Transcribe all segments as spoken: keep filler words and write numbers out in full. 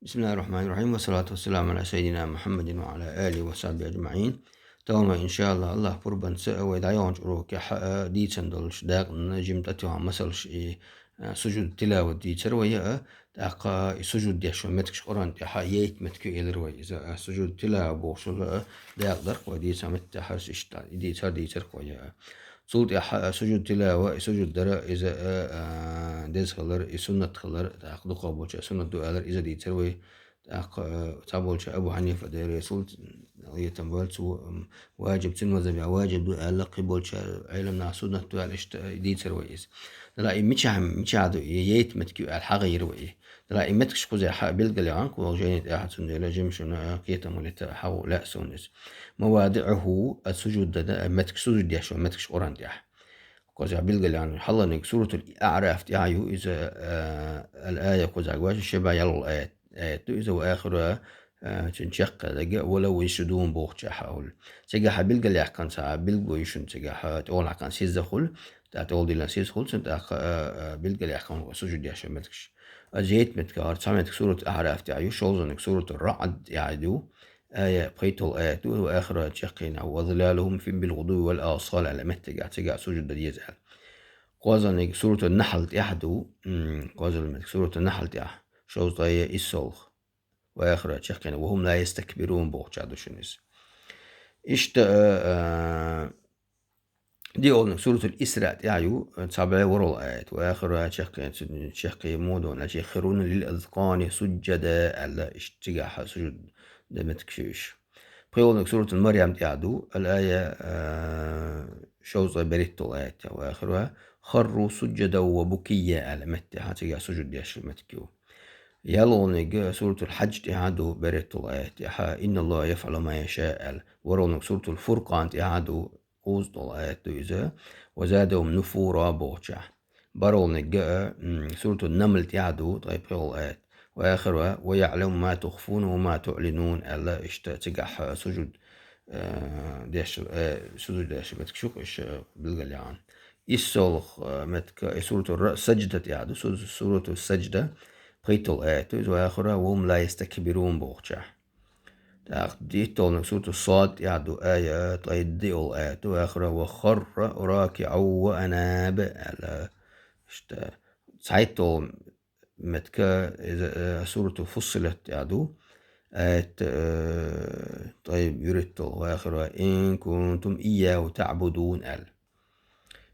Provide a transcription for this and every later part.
بسم الله الرحمن الرحيم، والصلاة والسلام على سيدنا محمد وعلى آله وصحبه أجمعين. Товма, иншааллахӀ, АллахӀ пурбанца вай дӀайогӀучу урокехь а дийцина долуш дакъана жимма тӀетоьхна масалш и, а, сужуд тилават дийцар вай а, тӀаккха и сужуд деш йолу меттигаш Къуръан тӀехь а, ейт меттиг ю элира вай иза, а, сужуд тилава бохуш йолу, а, дакъа дарх вай дийцина меттигаш иштта, и дийцар дийцарх вай а. Цул тӀаьхьа, а, сужуд тилава, и сужуд дара, иза, а, а, деза хилар, и суннат хилар, тӀаккха дукхах болчара суннат ду аьллар, иза дийцар вай. ТӀаккха, а, цхьаболчара Абу Хьанифа дера, Расул, Ӏалайхи салам, ваьлла цо, м, важиб, цуьнан мазхӀабехь важиб ду аьлла, кхин болчара Ӏеламнаха суннат ду аьлла, иштта, а, дийцар вай иза. Дала и мичахь, мичахь ду, и ейт меттиг ю аьлла хьахийра вай и. Дала и меттигаш кхузахь а билгалъян, кху вал жайни тӀехь а, цундела жимма шуна, а, кхетам хилийта хьахо лаьа суна иза. МавадиӀуху, а, сужуд дан, а, меттигаш, сужуд деш йолу меттигаш Къуръан тӀехь. Кхузахь билгалъян, хьалхарниг Суратул АӀраф тӀехь ю иза, а, ал-ая кхузахь гуш, ши бӀе ялхалгӀа аят, аят ду иза, ва ахируха, а, цуьнан чекхдерг, ва лав ясжудун бохучохь а хуьлу. Цигахь билгалъяьккхина цхьа билгало ю шуна цигахь, тӀехула хьаькхна сиза хуьлу, тӀе тӀехула диллина сиза хуьлу, цуьнан тӀаккха, а, а, билгалъяьккхина сужуд деш йолу меттигаш. Иза ейт меттиг, хӀара цхьа меттиг Суратул АӀраф тӀехь ю, шолгӀаниг Суратул РаӀд тӀехь ю, ая, пхийтталгӀа аят ду, ва ахируха чекхйина, ва зилалухум фи, билгӀудувви вал асал аьлла меттигехь, цигахь сужуд дан деза аьлла. КхозлагӀниг Суратун-Нахьл тӀехь ду, м, кхозлагӀа меттиг Суратун-Нахьл тӀехь, шовзткъе иссалгӀа. Ва ахируха чекхйина, ва хӀум ла ястакбирун бохучохь ду шуна иза. Иштта, а, а, диъолгӀаниг Суратул-Исраъ тӀехь ю, цхьа бӀе ворхӀалгӀа аят. Ва ахируха чекхйина, чекхйина муха ду, ва яхирруна лил азкъани сужжада аьлла, иштта цигахь сужуд дан меттигаш ю уьш. ПхоьалгӀаниг Суратул-Марьям тӀехь ду, ал-ая, а, шовзткъе берхӀитталгӀа аят, ва ахируха, харру сужжадан ва букийя аьлла меттигехь, цигахь сужуд деш йолу меттиг ю. ЯлхолгӀаниг Суратул-Хьадж тӀехь ду, берхӀитталгӀа аят тӀехь, инналлаха яфӀалу ма яшаъ аьлла. ВорхӀалгӀаниг Суратул-Фуркъан тӀехь ду, кхузткъалгӀа аят ду иза, ва задахум нуфура бохучохь. БархӀалгӀаниг, а, м, Суратун-Намл тӀехь ду, ткъе пхоьалгӀа аят. Ва ахируха, ва яӀламу ма тухфуна ва ма туӀлинун аьлла, иштта цигахь, а, сужуд, а, деш, а, сужуд деш меттигаш ю-кх уьш, а, билгалъян. ИссалгӀа, а, меттиг, и Суратул-Ра-, Сажда тӀехь ду, Су-, Суратус-Сажда, пхийтталгӀа аят ду иза, ва ахируха, ва хӀум ла ястакбирун бохучохь. ТӀаккха диътталгӀаниг Суратус-Сад тӀехь ду, ая, ткъе диъалгӀа аят ду, ва ахируха, ва харра ракиӀан ва анаб аьлла. Иштта, цхьайтталгӀа меттиг, иза, э, Суратул-Фуссилат тӀехь ду, аят, э, ткъе вуьрхӀитталгӀа, ва ахируха, ин кунтум ийяху таӀбудун аьлла.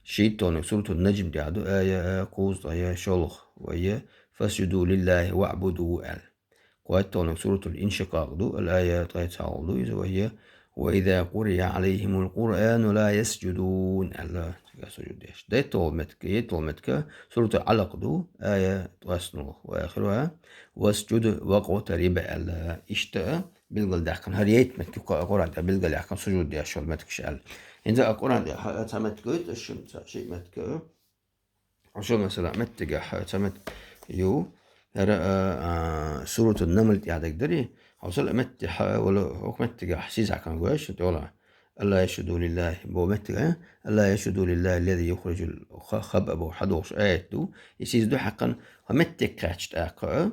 ШийтталгӀаниг Суратун-Наджм тӀехь ду, ая, э, кхузткъе шолгӀа, ва я, фасжуду лиллахи ваӀбуду аьлла. КхойтталгӀаниг Суратул-Иншикъакъ ду, ал-ая ткъе цхьалгӀа ду иза, ва я, ва иза къуриъа Ӏалайхимул Къуръану ла ясжудун аьлла, цигахь сужуд деш. ДайтталгӀа меттиг, ейтталгӀа меттиг Суратул-Ӏалакъ ду, ая ткъаьсналгӀа, ва ахируха, васжуд вакътариб аьлла. Иштта билгалдаьккхина, хӀара ейт меттиг Къуръан тӀехь билгалъяьккхина сужуд деш йолу меттигаш аьлла. ХӀинца а Къуръан тӀехь цхьа меттиг гойту аса шуна, цхьа шиъ меттиг. Хьо шо, масала, меттигехь цхьа меттиг ю, хӀара, а, а, Суратун-Намл тӀехь дагадерий, хьо, масала, меттигехь, вала хӀокху меттигехь сиз хьаькхна гой шуна тӀехула. Алла ясжуду лиллахи боху меттиг, а? Алла ясжуду лиллахи аллази юхриджул ха-, хабъа боху хьадохуш аят ду. И сиз ду хьаькхна, хьо меттиг кхаьчча тӀаккха, а?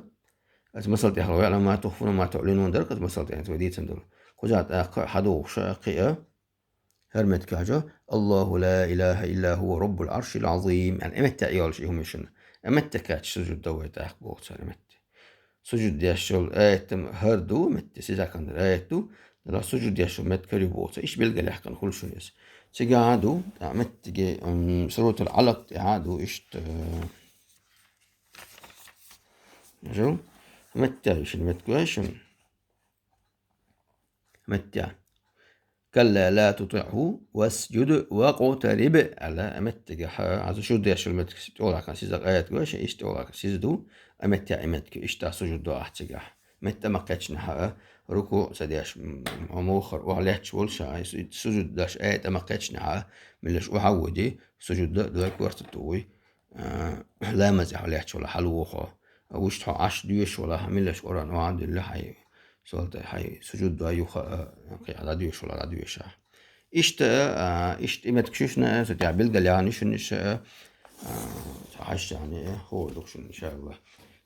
Аса масал тӀехь, ва яӀламу ма тухфуна ва ма туӀлинун дара, аса масал тӀехь вай дийцина долу. Кхузахь тӀаккха хьадохуш а кхин а, хӀара меттиг хьажа, Аллаху ла илаха илла хува раббул Ӏаршил Ӏазим. Яъни, э, меттехь йолуш и хӀума ю шуна. Э, меттиг кхаьчча сужуд дан вай тӀаккха боху цара, э, меттиг. Сужуд деш йолу аят-м хӀара ду, меттиг сиз хьаькхна дара аят ду, дала сужуд деш йолу меттиг хӀара ю боху цара. Иштта билгалъяьккхина хуьлу шуна иза. Цигахь а ду, тӀаккха меттиге, м, Суратул-Ӏалакъ тӀехь а ду, иштта, э, жо, меттехь ю шуна, меттиг вай шуна. Меттехь. Калла ла тутиӀху, васжуд вакътариб аьлла, э, меттигехь, хьан сужуд деш йолу меттиг тӀехула хьаькхна сиз, аят гой шуна, иштта тӀехула хьаькхна сиз ду, э, меттехь и меттиг, иштта сужуд до ахь цигахь. Меттиг тӀе ма кхеччинехь, э, рукуӀ ца деш, м, м, мохар охьа лаьтташ волуш а, су-, сужуд деш, аят тӀе ма кхеччинехь, меллаша охьа а воьдий, сужуд дан, дой корта тухуй. А, ламаз тӀехь лаьтташ валахь, хьалавохьо. А, вуьшта хьо Ӏаш доьшуш валахь, меллаша Къуръан охьа а дуьллу хьайн, сол тӀе хьайн сужуд дой юха, а, кхин а дӀадоьшуш валахь, дӀадоьшахь. Иштта, а, иштта и меттигаш ю шуна, цу тӀехь билгалъяьхна ю шуна иштта, а, хьаьжча, яъни, хӀора ду шуна, иншааллахӀ.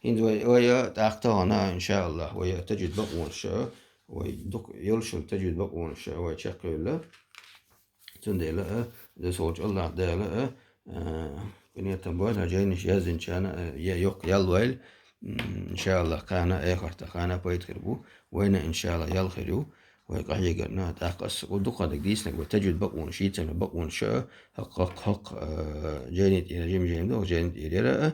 ХӀинца вай, вай, а, тӀаккха тахана, иншааллахӀ, вай, а, тажвид бакъонаш, а, вай дукха йолча тажвид бакъонаш, а, вай чакхъевлла. Цундела, а, досолча АллахӀ Дала, а, а, къинхетам бойла жайнаш яздинчарна, а, я йоккха ял вайла. М, иншааллахӀ, кхана, эхарта кхана пайда хир бу. Вайна, иншааллахӀ, ял хир ю. Вай къахьегарна, тӀаккха ас дукха дага дийцинарг вай тажвид бакъонаш, шийцарна бакъонаш, а, хӀокху, хӀокху, хӀокху, а, жайни тӀера, жима жайна ду, хӀокху жайни тӀера яра, а,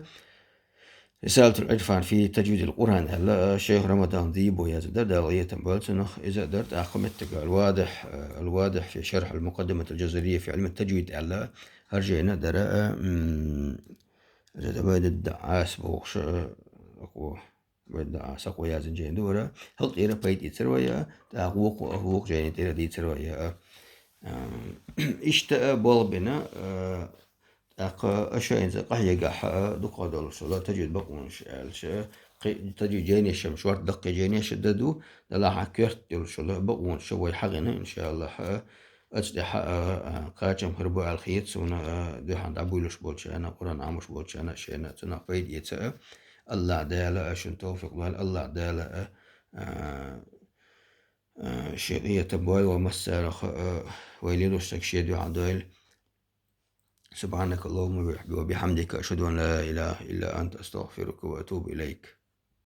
رسالة العرفان في تجويد القرآن аьлла, а, шайх Рамадан Дибо яза дара, Дала къинхетам бойла цунах, иза а дара, тӀаккха меттиг Аль-Вадихь, а, Аль-Вадихь фи шархь аль-Мукъаддамат аль-Джазария фи Ӏилм тажвид аьлла, хӀара жайна а дара, а, м, иза да Байдадда Ӏаса бохуш, а, акъо, Байдадда Ӏаса акъо язйина жайна ду хӀара, хӀокху тӀера пайда эцар вай, а, тӀаккха вукху, вукху жайни тӀера дийцар вай, а, а, иштта а болх бина, а, ТӀаккха аша хӀинца къахьегахь а дукха долуш долу тажвид бакъонаш аьлча, кхи-, тажвид жайнаш-м шорта даккхий жайнаш а дан ду, делахь а коьрта йолуш йолу бакъонаш вай хьахийна, иншааллахӀ, а, оцу тӀехь а, а, кхачам хир бу аьлла хета суна, а, дуьхьал дӀабуьйлуш болчарна, Къуръан Ӏамош болчарна, шайна цунах пайда эца а. АллахӀ Дала а шуна тавфикъ лойла, АллахӀ Дала а, а, а, шен къинхетам бойла вай массарах а, вай лелош стаг шен дуьхьал дойла. سبحانك اللهم وبحمدك، أشهد أن لا إله إلا أنت، أستغفرك وأتوب إليك.